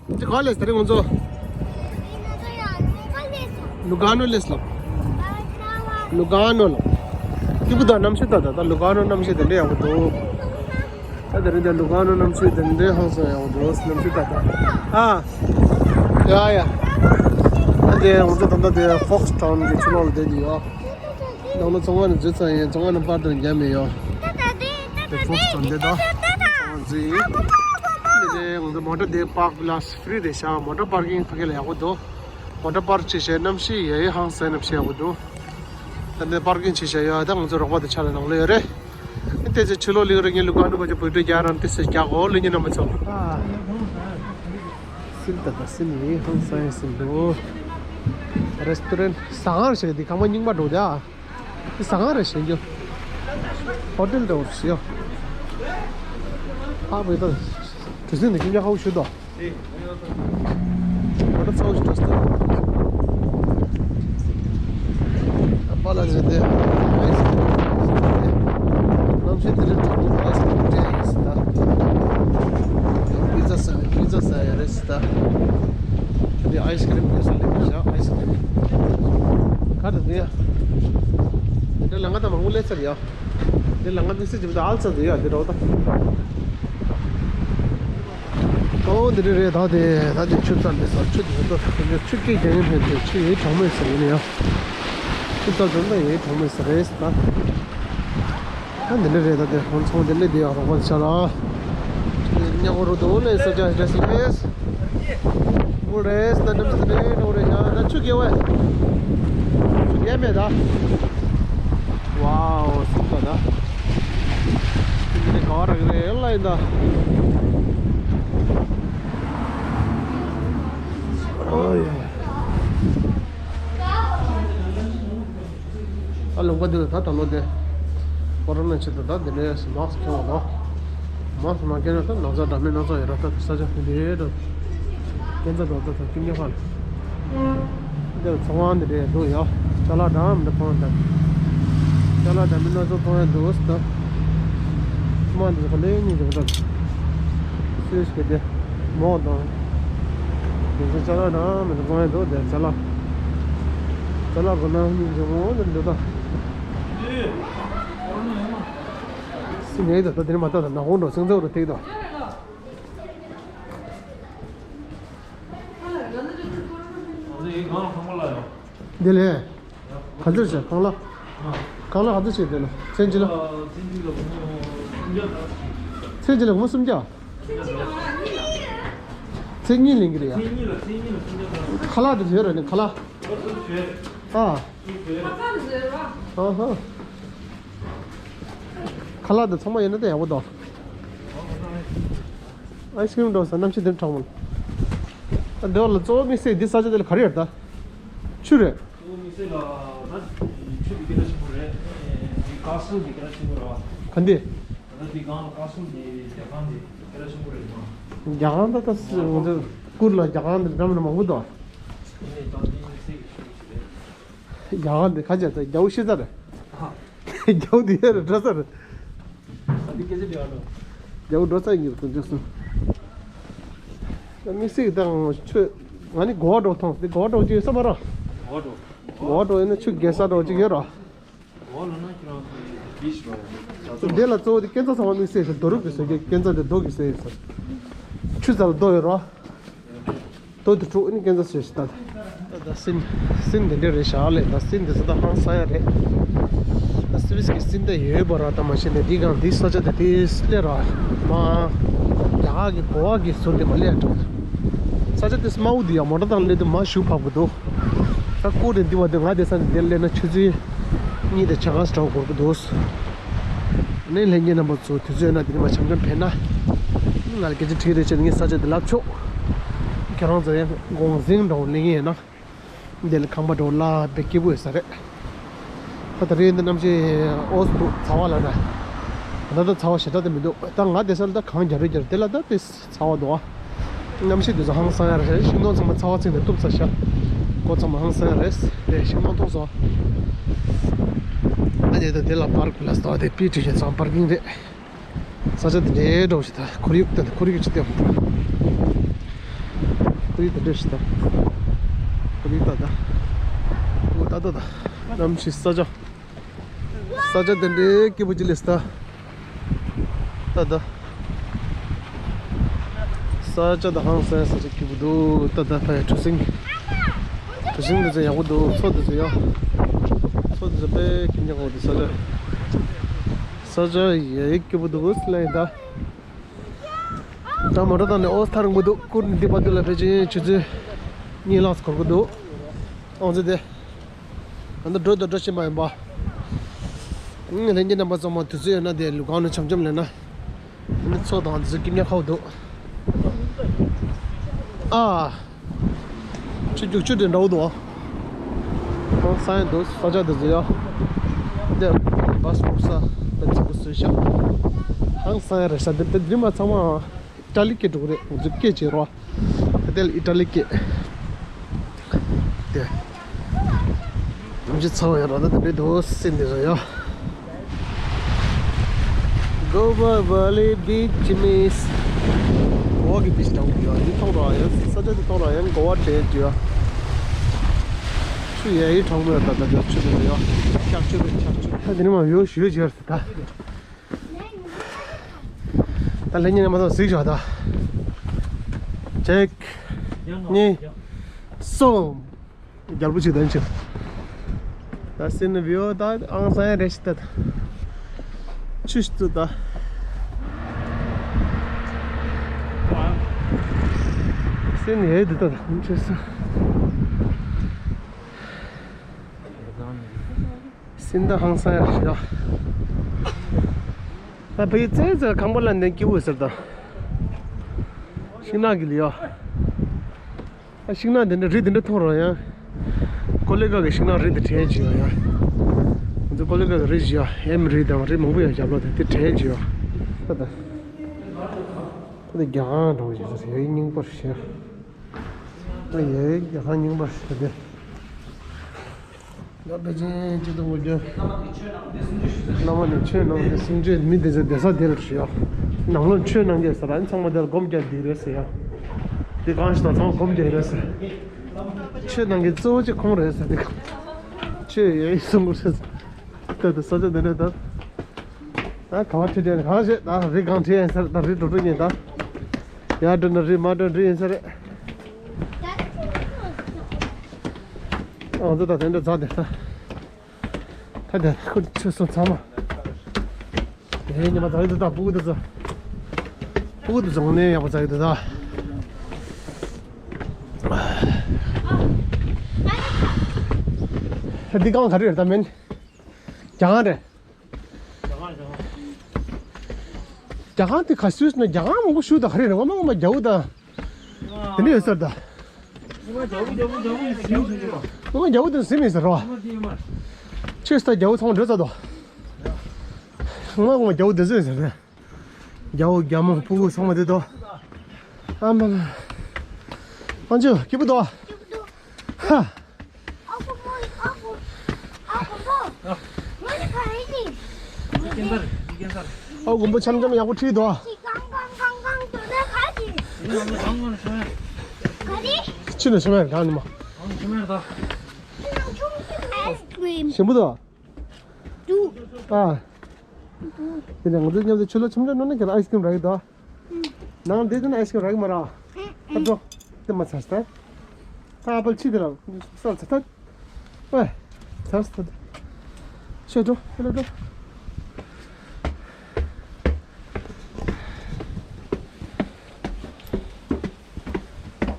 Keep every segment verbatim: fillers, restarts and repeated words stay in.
འདི་ག་ལས་ད་རེས་ང་ཚོ། ལུ་ག་ནོ་ལས་ལབ། ལུ་ག་ནོ་ལབ། སྐྱིད་པོ་དང་གནམ་གཤིས་ད་ད་ད་ལུ་ག་ནོ་གནམ་གཤིས་དེ་འདྲ་ཡག་པོ་འདུག་ད་དེ་རིང་འདི་ལུ་ག་ནོ་གནམ་གཤིས་དེ་འདྲ་ཧང་སང་ཡག་པོ་འདུག་གནམ་གཤིས་ད་ད། ཨ། ཡ་ཡ། ད་དེ་ང་ཚོ་ད་ལྟ་དེ་ཧྥོག་སི་ཊའུན་གྱི་ཕྱི་ལོགས་ལ་བསྡད་ཀྱི་ཡོད། ནང་ལོ་ཚོང་ཁང་ནས་འཛུལ་ཚར་ཡིན། ཚོང་ཁང་ནས་པར་དུ་རྒྱབ་མེད་ཡོད། དེ་ཧྥོག་སི་ཊའུན་འདི་ད། ཚོང་ཁང་འཛུལ་ཡིན། དེ་ནས་ང་ཚོ་མོ་ཊ་དེ་པར་ཀ་ལ་ཕི་རི་རེད་ཤག་མོ་ཊ་པར་ཀིང་ཕ་གི་ལ་ཡག་པོ་འདུག་མོ་ཊ་པར་བྱས་བྱས་གནམ་གཤིས་ཡ་ཡི་ཧང་སང་གནམ་གཤིས་ཡག་པོ་འདུག་ད་ནས་པར་ཀིང་བྱས་བྱས་ཡོད། ད་ང་ཚོ་རོགས་པ་དེ་ཆ་ལ་ནང་ལ་ཡོད་རེད། དེ་ཚེ་ཕྱི་ལོགས་ལིག་རེ་ངའི་ལུ་ག་ནུ་བ་ཅོ་བོད་དུ་རྒྱ་རང་དེ་སེ་རྒྱ་གོ་ལི་ཉི་ན་མ་ཚོ། སིལ་ད་ད་སིལ་ནི་ཧང་སང་ཡ་སིལ་འདུག་རེ་སི་ཊོ་རན་ཟ་ཁང་ཞིག་རེད། དེ་ཁང་པ་རྙིང་པ་འདུག་ད། དེ་ཟ་ཁང་རེད་ཤེས་རྒྱུ། ཧོ་ཊེལ་འདྲ་བོ་ཞིག་ཡོད། ཨ་བོད་ད། གྲུ་གཟིངས་འདི་ཁྱིམ་རྒྱ་ཁ་བོ་ཞུ་དོ། ང་ཚོ་ཚ་བོ་ཞིག་འགྲོ་སྲིད། པཱ་ལགས་ཟེར་ཏེ། གནམ་གཤིས་དེ་རིང་གྲང་མོ། ཨའི་སི་ཀྲིམ་སྤྲད་ཡིན་ཟེར་ད། པི་ཛ་ཟ་བའི་པི་ཛ་ཟ་ཡ་རེད་ཟེར་ད། དེ་ཨའི་སི་ཀྲིམ་སྤྲད་ས་ལེགས་པོ་བཞག་ཨའི་སི་ཀྲིམ། ག་རེ་འདུག་ཡ། དེ་འདྲ་ལ་ང་ད་མང་པོ་སླེབས་ཚར་ཡ། དེ་ལ་ང་དམིགས་བསལ་གྱི་མི་འདུག་ཨལ་ཚ་འདུག་ཡ་དེ་འདྲ་བ་ད། ཨོ་འདི་འདྲ་རེད། ད་དེ་ད་དེ་ཆུ་རྩྭ་འདི་ས་ཆུ་དེ་ཚོ་ད་ཆུ་སྐྱེས་རྒྱ་ཡན་ཕན་ཚུན་ཆུ་ཡི་གྲོང་མེད་ཟེར་ཡིན་ཡ། ཆུ་རྩྭ་འདི་འདྲ་ཡི་གྲོང་མེད་ཟེར་རེད་ད། ད་འདི་འདྲ་རེད། ད་དེ་ཧོན་ཚང་འདི་འདྲ་དེ་ཡག་རོགས་པ་ཆ་ལ། ཉ་གོ་རུ་དོ་ལེ་ས་ཆ་རེད་ལེ། མོ་རེད་ད་འདྲ་མི་འདྲ་རེད་འགྲོ་རེད་ཡ། ད་ཆུ་རྒྱས་བས། ཆུ་རྒྱས་མེད་ད། ཝའོ་སུམ་པ་ད། འདི་ག་བ་རག་རེད་ལ་ཡིན་ད། ཨོ་ཡ། ཨ་ལུང་པ་འདི་ལ་ད་ད་ལོ་དེ། ཀོ་རོ་ན་ཆེད་དུ་ད་འདི་འདྲའི་མཱ་སི་ཁྱོང་བ་དང་། མཱ་སི་མ་ཁྱེར་ན་ད་ན་ཚ་འདྲ་མིན་སྣ་ཚོགས་ཡོད་ར། ད་ས་ཆ་དེ་འདྲའི་ད། སྐྱོན་ཚ་འགྲོ་ད་ད་ཁྱིམ་ཉོ་ཁ་ལ། འདིར་ཚོང་ཁང་འདི་འདྲའི་འདུག་ཡ། ཅ་ལག་འདྲ་མི་འདྲ་མཐོང་ཡ་འདུག་ཅ་ལག་འདྲ་མིན་སྣ་ཚོགས་མཐོང་ཡ་འདུག་ད། མ་འདི་ཚོ་ལས་ཉིན་འདུག་ད། སུས་ཀྱི་དེ། མོག་དང་། དེ་ཚོ་ཅ་ལག་འདྲ་མི་འདྲ་མཐོང་ཡ་འདུག་དེ་ཅ་ལག་ཅ་ལག་གོ་ན་སྙིང་རྗེ་མོ་འདི་འདུག་ད། སི་ངའི་ད་ད་དེ་མ་ད་ད་ནག་ཧོང་འགྲོ་སེང་ཚོགས་རུ་ཐིག་ད། འདི་ལས། ག་ཚོད་བྱས་ཁང་གླ། ཁང་གླ་ག་ཚོད་བྱས་དེ་ལ་ཚན་གཅིག་ལ། ཚན་གཅིག་ལ་སྒོར་མོ་སུམ་བརྒྱ། ཚན་གཉིས་ལེན་གྱི་རེད་ཡ། ཚན་གཉིས་ལ་ཚན་གཉིས་ལ་སུམ་བརྒྱ་དང་། ཁ་ལག་དེ་བཟོས་ར་ནི་ཁ་ལག་ཨ། ཨ་ཧ། ཁ་ལག་དེ་ཚང་མ་ཡོད་ན་ད་ཡག་པོ་འདུག་ཨའི་སི་ཀྲིམ་འགྲོ་ས་གནམ་གཤིས་དེ་གྲང་མོ། ད་འདི་བ་ལ་གཙོ་བོ་དམིགས་བསལ་འདི་ས་ཆ་དེ་ལ་ག་རེ་ཡོད་ད། ཆུ་རེད། གཙོ་བོ་དམིགས་བསལ་ལ་ད་ཆུ་དེ་སྐད་གྲགས་ཆེན་པོ་རེད། དེ་ཀ་སུལ་དེ་སྐད་གྲགས་ཆེན་པོ་རེད་བ། ག་འདི། ད་ལྟ་དེ་སྒང་ལ་ཀ་སུལ་དེ་རྒྱ་ཁང་དེ་སྐད་གྲགས་ཆེན་པོ་རེད་མ། རྒྱ་ཁང་ད་ད་ང་ཚོ་གུར་ལ་རྒྱ་ཁང་དེ་འདྲ་མི་འདྲ་མང་པོ་འདུག་དེ་ནས་ད་དེ་དམིགས་བསལ་གྱི་ཆུ་དེ་ཞིག་རེད། རྒྱ་གར་འདི་ཁ་ཆེ་ཚ་རྒྱ་བོ་ཤི་ཚ་རེད། རྒྱ་བོ་འདི་ཡ་རེད་འགྲོ་ཚ་རེད། ཨ་འདི་སྐད་ཆ་འདི་ཨ་ནོ། རྒྱ་བོ་འགྲོ་ཚ་ཡིན་དུ་འཇོག་སོང་། དམིགས་བསལ་དང་ཆུ། ང་ནི་གོ་བ་འགྲོ་ཐོང་འདི་གོ་བ་འགྲོ་ཅི་ཡོད་ས་མ་ར། གོ་བ་འགྲོ། གོ་བ་འགྲོ་ཡིན་ན་ཆུ་རྒྱས་ས་འགྲོ་ཅི་ཡོད་ར། གོ་བ་ལ་ན་ཁྱེད་རང་ཚོ་བི་ཆི་ར། འདི་ལ་གཙོ་བོ་འདི་སྐས་འཛེག་ཚང་མ་དམིགས་བསལ་ཞིག་རྡོ་རུག་གི་བཟོ་རྒྱུ་སྐས་འཛེག་འདི་རྡོ་གི་བཟོ་ཡིན་ས། ཆུ་རྩ་ལ་རྡོ་ཡོད་ར། དོ་དུ་དྲུག་ནི་སྐས་འཛེག་ཟེར་ཞིག་ད། ད་སིན། སིན་འདི་འདྲ་རེད་ཤག་ལས་ད་སིན་འདི་ཚོ་ད་ཧང་སང་ཡ་རེད། ད་སི་ཝིས་ཀྱི་སིན་ད་ཡོད་པ་ར་ད་མ་ཤེས་ནས་འདི་གང་འདི་ས་ཆ་དེ་དེ་སླེ་ར། མ། རྒྱ་གར་གྱི་གོ་བ་གི་ཟུར་དེ་མ་སླེ་ཡ་འགྲོ། ས་ཆ་དེ་སྨྲ་བོ་འདི་ཡ་མོ་ཊ་དང་སླེ་དུ་མ་ཞུ་ཕབ་གི་འདུག་ད་ཀོ་དེ་འདི་བ་དེ་ང་དེ་ས་ནས་འདིར་སླེ་ན་ཆུ་ཚོད་གཉིས་དང་ཕྱེད་ཀ་ཙམ་འགོར་གི་འདུག་ནས་ལྷན་རྒྱས་རྣམ་པ་ཚོ་དུས་ཚོད་ན་དེ་ནས་མ་བྱམས་སྐྱོང་ཕེབས་ན། ང་ལ་སྐད་ཆ་དྲིས་རེ་བྱས་ནས་ངས་ས་ཆ་དེ་ལབ་ཆོག་ཁྱེད་རང་ཚོ་ཡང་དགོངས་འཛིན་འདྲ་བོ་ལེན་གྱི་ཡིན་ན། འདི་ལ་ཁང་པ་འདྲ་བོ་ལ་བེ་སྐྱིད་པོ་ཡོད་ས་རེད། ད་ད་རེས་འདི་གནམ་གཤིས་འོ་སུ་འདུག་ཚ་བ་ལ་ན། ད་ད་ཚ་བ་ཞེ་དྲག་དེ་མི་འདུག་ད་ང་དེ་ས་ལ་ད་གངས་རྒྱ་རེ་རྒྱ་རེ་དེ་ལ་ད་དེ་ཚ་བ་འདུག་ཨ། གནམ་གཤིས་དེ་ཚོ་ཧང་སང་ཡ་རེད། ཤིང་སྡོང་ཚང་མ་ཚ་བ་ཚིག་ནས་གཏུབ་ཚར་ཤག་སྒོ་ཚང་མ་ཧང་སང་ཡ་རེད། རེད་ཤིང་སྡོང་མཐོང་སོང་། ཨ་ནི་ད་དེ་ལ་པར་ཀི་ལ་སྟོ་དེ་པི་ཊི་ཞེ་ཚང་པར་ཀིང་རེད། ས་ཆ་དེ་འདྲའི་འགྲོ་ཞིག་ད་ཁོར་ཡུག་དེ་ཁོར་ཡུག་ཅིག་སྟེར་བ་དང་། ཁོར་ཡུག་དེ་འདྲ་ཞིག་ད། ཁོར་ཡུག་ད་ད། ཨོ་ད་ད་ད། གནམ་གཤིས་ས་ཆ། ས་ཆ་དེ་འདྲའི་སྐྱིད་པོ་ཅིག་སླེབས་སོང་ད། ད་ད། ས་ཆ་ད་ཧང་སང་ས་ཆ་སྐྱིད་པོ་འདུག་ད་ད་ཕ་ཡ་གྲུ་གཟིངས། གྲུ་གཟིངས་དེ་ཚོ་ཡག་པོ་འདུག་མཚོ་དེ་ཚོ་ཡ། མཚོ་དེ་ཚོ་དཔེ་སྐྱིད་ཉག་པོ་འདུག་ས་ཆ། ས་ཆ་ཡ་ཡི་སྐྱིད་པོ་འདུག་ལ་ཡིན་ད། ད་མོ་ཊ་བཏང་ནས་ཨོ་ཐར་འགོ་འདུག་ཀུར་འདི་བར་དུ་ལ་ཕལ་ཆེར་ཆུ་ཚོད་གཉིས་ལྷག་འགོར་གི་འདུག་ཨང་ཚོ་དེ། ད་ལྟ་འགྲོ་དང་འགྲོ་བཞིན་པ་ཡིན་པ། ལྷན་རྒྱས་རྣམ་པ་ཚང་མ་དུས་ཚོད་ཡོད་ན་དེ་ལུ་གང་ནས་འཆམ་འཆམ་ལེན་ན། ཨ་ནི་མཚོ་དང་དེ་ཚོ་སྐྱིད་ཉག་ཁ་བོ་འདུག་ཨ། ཆུ་རྒྱུག་ཆུ་དེ་འདྲ་བོ་འདུག་ཨང་སང་ཡང་འདུག་ས་ཆ་དེ་ཚོ་ཡ། དེ་བ་སི་ཀོབ་ས་དེ་ཚོ་བཟོས་ཤག་ཨང་སང་ཡང་རེད་ཤག་དེ་དེ་རིམ་པ་ཚང་མ། ཨི་ཊ་ལི་སྐད་འགྲོ་གི་རེད། ང་ཚོ་སྐད་བྱེད་རོགས། ད་ལྟ་ཨི་ཊ་ལི་སྐད། དེ། ནམ་ཞིག་ཚ་བ་ཡོད་ར་ད་དེ་འདྲའི་འདུག་སེ་འདི་རེད་ཡ། གོ་བ་ཝ་ལི་བི་ཆི་མིས། གོ་བ་གི་བི་ཆི་འདྲ་བོ་ཡོད་འདི་མཐོང་ར་ཡ། ས་ཆ་འདི་མཐོང་ར་ཡ། གོ་བ་དྲན་རྒྱུ་ཡ། ཆུ་ཡ་ཡི་གྲོང་མོ་ཡོད་ད་ད་ད་ཆུ་འདི་རེད་ཡ། འཁྱག་ཆུ་རེད་འཁྱག་ཆུ། ད་འདི་ནི་མ་ཡོད་ཞུ་ཡོད་ཅེར་ད། ད་ལྷན་རྒྱས་རྣམ་པ་ཚོ་གཟིགས་ཤོག་ད། གཅིག་གཉིས། གསུམ། རྒྱལ་པོ་གཅིག་ད་ཡིན་ཆོག་ད་སེམས་ནི་བིའོ་ད་ཨང་སང་ཡ་རེ་ཞིག་ད་ད། ཆུ་ཞིག་ཏུ་ད། སེམས་ནི་ཡ་ཡི་དུ་ད་ད་ཆུ་སུ། སིན་ད་ཧང་སང་ཡ་ཞིག་ཡ། ད་བོད་ཡིག་ཙེ་ཙེ་ཁང་པ་ལ་ནས་སྐྱིད་པོ་ཟེར་ད། ཤིང་ནགས་ཀྱི་ལི་ཡ། ད་ཤིང་ནགས་འདི་འདྲ་རི་འདི་འདྲ་མཐོང་རོགས་ཡ། ཀོ་ལི་གྷལ་གྱི་ཤིང་ནགས་རི་འདི་དྲན་གྱི་ཡོད་ཡ། ང་ཚོ་ཀོ་ལི་གྷལ་གྱི་རི་བཞི་ཡ་ཨེམ་རི་དང་རི་མང་པོ་ཡ་རྒྱབ་ལོགས་དེ་དེ་དྲན་གྱི་ཡོད། ད་ད། ཁོ་དེ་རྒྱ་གར་འགྲོ་བཞིན་ཡ་ཡིན་སྙིང་པོ་ཞེ། ད་ཡ་རྒྱ་གར་སྙིང་པོ་ཞེ་དེ། ཡ་པེ་ཅིན་སྤྱི་ཚོགས་དབུ་བརྙེས། བླ་མ་ནི་ཆོས་གནང་སྟེ་གསུང་ཆོས་མི་དེ་ཚོ་བསྡད་ས་དེ་ལ་ཞུ་ཡ། ནང་ལོགས་ཆོས་གནང་རྒྱུ་ཟེར་ཨ་ནི་ཚང་མ་དེ་ལ་སྒོམ་རྒྱག་འདི་རེད་ཟེར་ཡ། དེ་གང་ཞིག་དང་ཚང་མ་སྒོམ་རྒྱག་རེད་ཟེར། ཆོས་གནང་མཁན་གཙོ་བོ་གཅིག་ཁོང་རེད་ཟེར་དེ་གང་། ཆོས་ཡོད་ཡིན་གསུང་གི་རེད་ཟེར། ད་དེ་ས་ཆ་འདི་འདྲ་ད། ད་ག་བ་ཁྲིད་དེ་གང་བྱེད་ད་རི་གང་ཁྲིད་ཡིན་ཟེར་ད་རི་འགྲོ་འགྲོ་ཉིན་ད། ཡར་འགྲོ་ན་རི་མར་འགྲོ་རི་ཡིན་ས་རེད། ཨང་ཚོ་ད་དེ་འདྲ་ཛ་དེ་ད། ད་དེ་ཁུར་ཆུ་སོང་ཚང་མ། ཨེ་ཉི་མ་ཛ་ཡི་དུ་ད་སྤུ་གུ་དུ་ཚོ། སྤུ་གུ་དུ་ཚོ་ནས་ཡག་པོ་ཛ་ཡི་དུ་ད། ད་འདི་གང་ག་རེ་རེད་ད་མིན། རྒྱ་གང་རེད། རྒྱ་གང་དེ་ག་སུས་ན་རྒྱ་གང་མང་པོ་ཞུ་ད་ག་རེ་རེད་ངོ་མ་ངོ་མ་རྒྱ་བོ་ད། དེ་འདྲ་ཡོད་ས་རེད་ད། ངོ་མ་རྒྱ་བོ་དེ་ཟིན་མི་ཟེར་རོ། ཆོས་ད་རྒྱ་བོ་ཚང་མ་འགྲོ་ཚར་དོ། ངོ་མ་ངོ་མ་རྒྱ་བོ་དེ་ཟིན་ཟེར་རེད། རྒྱ་བོ་རྒྱ་མོ་སྤུ་གུ་ཚང་མ་དེ་དོ། ཨ་མ་ལ། ཨང་ཅོ་སྐྱིད་པོ་དོ། ཧ། ཨ་དགོན་པོ་འཆམ་འཆམ་ཡག་པོ་ཁྲིད་དོ། ཕྱི་ནས་ཤོར་མེད་གང་ནི་མ། ཞིམ་པོ་དོ། ཨ། དེ་ནས་ང་ཚོ་མཉམ་དུ་ཆུ་ལོག་འཆམ་འཆམ་ནང་ན་ཁྱེད་ཨའི་སི་ཀྲིམ་རག་གི་དོ། ནང་འདི་དེ་ན་ཨའི་སི་ཀྲིམ་རག་གི་མ་ར། ཨ་ཅོ། དེ་མ་ཚར་ས། ད་ཨ་པལ་ཕྱི་དེ་ར་སལ་ཚ་ཐད། ཨེ། ཚར་ས་ཐད། ཤོད་འགྲོ་ཤོད་འགྲོ།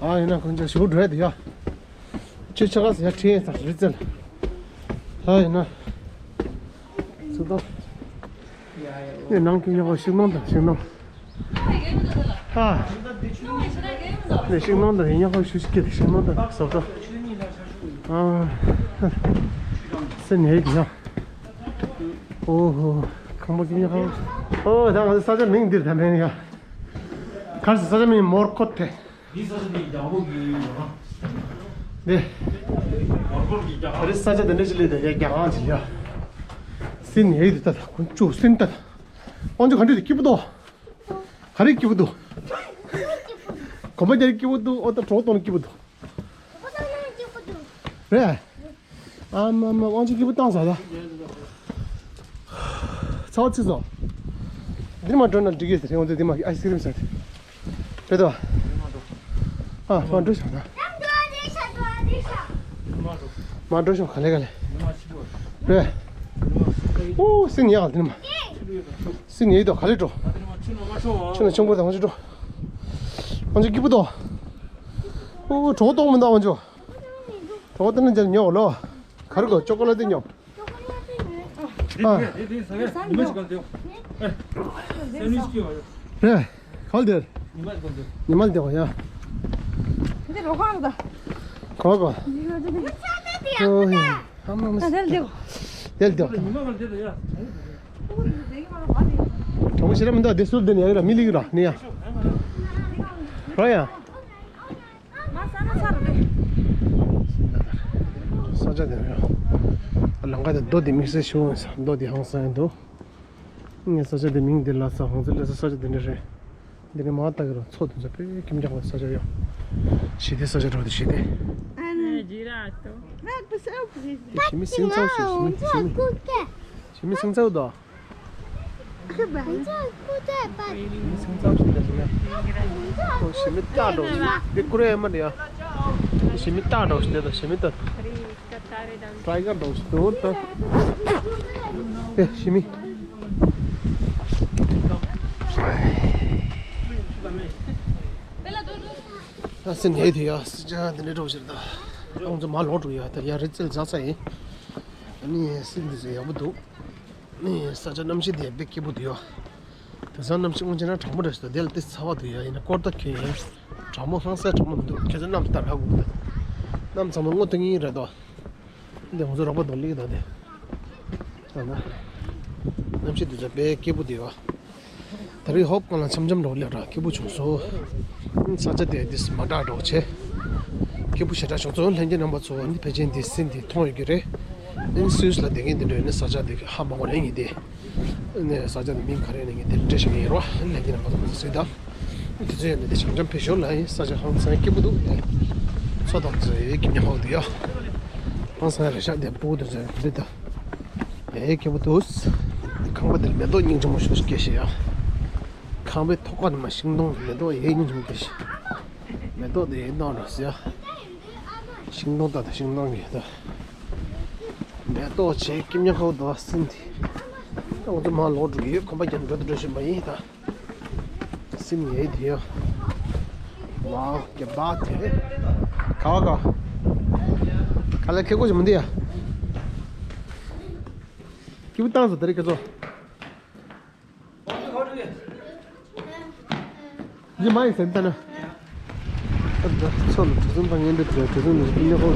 ཨ་ཡིན་ན་ཁོང་ཚོ་ཞུ་འགྲོ་ཡ་དེ་ཡ། ཁྱེད་ཆ་ག་ས་ཡ་ཁྲིད་ཡིན་ས་རི་རྩེ་ལ། ཨ་ཡིན་ན། ཚུགས་ཐོག་ནས་ནང་གི་ཉོ་ག་ཤིང་ནང་དང་ཤིང་ནང་། ཨ། ནས་ཤིང་ནང་དང་ཡིན་ཉོ་ག་ཤུ་ཤི་སྐྱེ་དང་ཤིང་ནང་དང་བཟོ་གྲྭ། ཨ། སེ་ནས་ཡིན་ཡ། ཨོ་ཧོ། ཁང་པ་གི་ཉོ་ག་ཨོ་ད་ང་ཚོ་ས་ཆ་མིང་འདིར་ད་མེད་ཡ། གར་སི་ས་ཆ་མིང་མོར་ཁོ་ཐེ། འདི་ས་ཆ་འདི་རྒྱ་ཧོ་གི་ཡོད་ན། འདི། མོར་ཁོ་གི་རྒྱ་ཧོ། ད་རེས་ས་ཆ་དེ་འདྲ་ཞིག་ལས་དེ་ཡ་རྒྱ་ཧང་ཞིག་ཡ། སིན་ཡེ་དེ་ད་ད་ཁོང་ཅུ་སིན་ད་ད། ཨོན་ཅུ་ག་འདྲ་དེ་སྐྱིད་པོ་དོ། ག་རེ་སྐྱིད་པོ་འདུག་གོམ་པ་རྒྱག་སྐྱིད་པོ་འདུག་ཨོ་ད་གྲོགས་གཏོང་སྐྱིད་པོ་འདུག་རེད། ཨ་མ་མ་དབང་ཆེན་སྐྱིད་པོ་བཏང་ཟ་ད། ཚ་བ་ཚིག་སོང་། འདིར་མ་འགྲོ་ན་འགྲིག་གི་ཟེར་ཡོང་དུས་འདི་མ་ཨའི་སི་ཀི་རིམ་ཟ་དེ། རེད་དོ། ཨ་མ་འགྲོ་ཤག་ད། མ་འགྲོ་ཤག་ག་ལེ་ག་ལེ། རེད། ཨོ་སི་ཉལ་དེ་ནི་མ། སི་ཉལ་དོ་ག་ལེ་འགྲོ། ཆུ་ན་ཆང་པོ་དང་ཧོང་ཅི་འགྲོ། ཧོང་ཅི་སྐྱིད་པོ་དོ། ཨོ་གྲོགས་གཏོང་མི་འདུག་ཧོང་ཅི། གྲོགས་གཏོང་ན་མཇལ་ཉོ་ལོ། ག་རེ་གོ་ཅོ་ཀོ་ལ་ཏི་ཉོ། ཨ། རེད། ག་ལ་དེར། ཉི་མ་ལ་དེ་བ་ཡ། འདི་རོ་ཁང་དང་། གོ་གོ། འདི་རོ་དེ། ཨོ་ཡ། ཨ་མ་མ། ད་དེར་དེ་བ། དེར་དེ་བ། གྲོང་ཤེས་ར་མི་འདུག་དེ་སུར་དེ་ནས་ཡ་ར་མི་ལིག་ར་ནི་ཡ། རོ་ཡ། ས་ཆ་དེ་རེད། ལམ་ཁ་དེ་རྡོ་དེ་དམིགས་བསལ་ཞིག་ཡོད་ས་རྡོ་དེ་ཧང་སང་ཡང་འདུག་ངས་ས་ཆ་དེ་མིང་དེ་ལ་ས་ཧང་སང་ལ་ས་ཆ་དེ་འདྲ་རེད། འདི་ནས་མ་ལྟ་གི་རོ་མཚོ་དེ་ཚོ་དཔེ་ཁྱིམ་རྒྱག་པའི་ས་ཆ་ཡོད། ཞི་བདེ་ས་ཆ་འགྲོ་དེ་ཞི་བདེ། དེ་ཞི་མི་སིང་ཚའོ་ཞིག་ཞི་མི་ཞི་མི་ཞི་མི་སིང་ཚའོ་དོ། ཞི་མི་སིང་ཚའོ་ཞིག་འདྲ་ཞིག་ཡ། ཨོ་ཞི་མི་སྟག་འདྲ་ཞིག་དེ་ཀུ་རེ་མ་འདྲ་ཡ། ཞི་མི་སྟག་འདྲ་ཞིག་དེ་དང་ཞི་མི་སྟག་ཏའི་གར་འདྲ་ཞིག་འདུག་ད། ཨེ་ཞི་མི། ད་སེམས་ཡེ་དེ་ཡ་སི་ཅང་དེ་འདྲ་འགྲོ་ཞིག་ད། ཁོང་ཚོ་མ་ལོག་འགྲོ་ཡ་ད་ཡ་རི་རྩེ་ལ་འཛེགས་ཚར་ཡིན། ཨ་ནི་སེམས་དེ་ཚོ་ཡག་པོ་འདུག་ནི་ས་ཆ་གནམ་གཤིས་དེ་དཔེ་སྐྱིད་པོ་འདུག་ཡ། དེང་སང་གནམ་གཤིས་སྔོན་ཆད་ན་གྲང་མོ་འདྲ་ཞིག་འདུག་དེ་ལ་དེ་ཚ་བ་འདུག་ཡ། ཡིན་ན་སྐོར་ཐག་ཁེལ་ཡིན། གྲང་མོ་ཧང་སང་གྲང་མོ་མི་འདུག་ཁྱེད་ཚོ་གནམ་ལྟར་ཧ་གོ་གི་འདུག་གནམ་ཚང་མ་སྔོ་ཐིང་ངེ་རེད་དོ། འདི་ང་ཚོ་རོགས་པ་དང་ལིག་དང་དེ། ད་ན། གནམ་གཤིས་འདི་ཚོ་དཔེ་སྐྱིད་པོ་འདུག་ཡ། ད་རེས་ཧོབ་གང་ལ་འཆམ་འཆམ་འདྲ་བོ་སླེབས་ར་སྐྱིད་པོ་བྱུང་སོང་། ས་ཆ་དེ་འདི་མ་དྲག་འདྲ་བོ་བྱས། སྐྱིད་པོ་ཞེ་དྲག་བྱུང་སོང་། ལྷན་རྒྱས་རྣམ་པ་ཚོ་འདི་ཕལ་ཆེར་འདི་སྲིད་འདི་མཐོང་ཡོད་ཀྱི་རེད། ཨིན་སུས་ལ་བསྡད་མཁན་འདི་འདྲ་ཡོད་ན་ས་ཆ་འདི་ཧ་མ་གོ་རེད་ངེས་དེ། ནས་ས་ཆ་འདི་མིང་ག་རེ་ནས་ངེས་དེ་འདྲ་ཞིག་ཡིན་རོ། ལྷན་རྒྱས་རྣམ་པ་ཚོ་སྲིད་དང་། དེ་ཚོ་ཡོད་ན་འདི་འཆམ་འཆམ་ཕེབས་ཤོག་ལ་ཡིན། ས་ཆ་ཧང་སང་སྐྱིད་པོ་འདུག་མཚོ་དང་ཚོ་ཡོད་ཀྱི་མྱ་ཧོ་འདུག་ཡ། ཧང་སང་རེ་ཤག་འདི་སྤུ་གུ་དེ་ཚོ་འདི་ད། ཡ་ཡ་སྐྱིད་པོ་འདུག་ཁང་པ་འདིར་མེ་ཏོག་སྙིང་རྗེ་མོ་ཞིག་སྐྱེས་ཤག་ཡ། ཁང་པའི་ཐོག་ཁ་ནས་མ་ཤིང་སྡོང་གི་མེ་ཏོག་ཡ་སྙིང་རྗེ་མོ་སྐྱེས་ཤག་མེ་ཏོག་དེ་ཡ་སྣང་རོ་ཟེར་ཡ། ཤིང་སྡོང་ད་ད་ཤིང་སྡོང་གི་ད། མེ་ཏོག་བྱས་སྐྱིད་མྱང་ཁ་བོ་འདུག་སྲིན་དེ། ད་ང་ཚོ་མར་ལོག་འགྲོ་གི་ཡོད། ཁང་པ་རྒྱབ་འགྲོ་དུ་འགྲོ་བཞིན་པ་ཡིན་ད། སྲིན་ཡས་དེ་ཡ། ཝའོ་གེ་བ་དེ། ག་བ་ག། ག་ལ་ཁེ་ཀོ་ཞིག་མི་འདི་ཡ། སྐྱིད་པོ་བཏང་སོང་ད་རེས་ཁྱེད་ཚོ། ཡི་མ་ཡི་སེམས་ལྟ་ན། ཚོ་ལ་གྲུ་གཟིངས་དང་ངན་འདྲ་བྲལ་གྲུ་གཟིངས་ནས་སྐྱིད་ཉོ་ཧོ།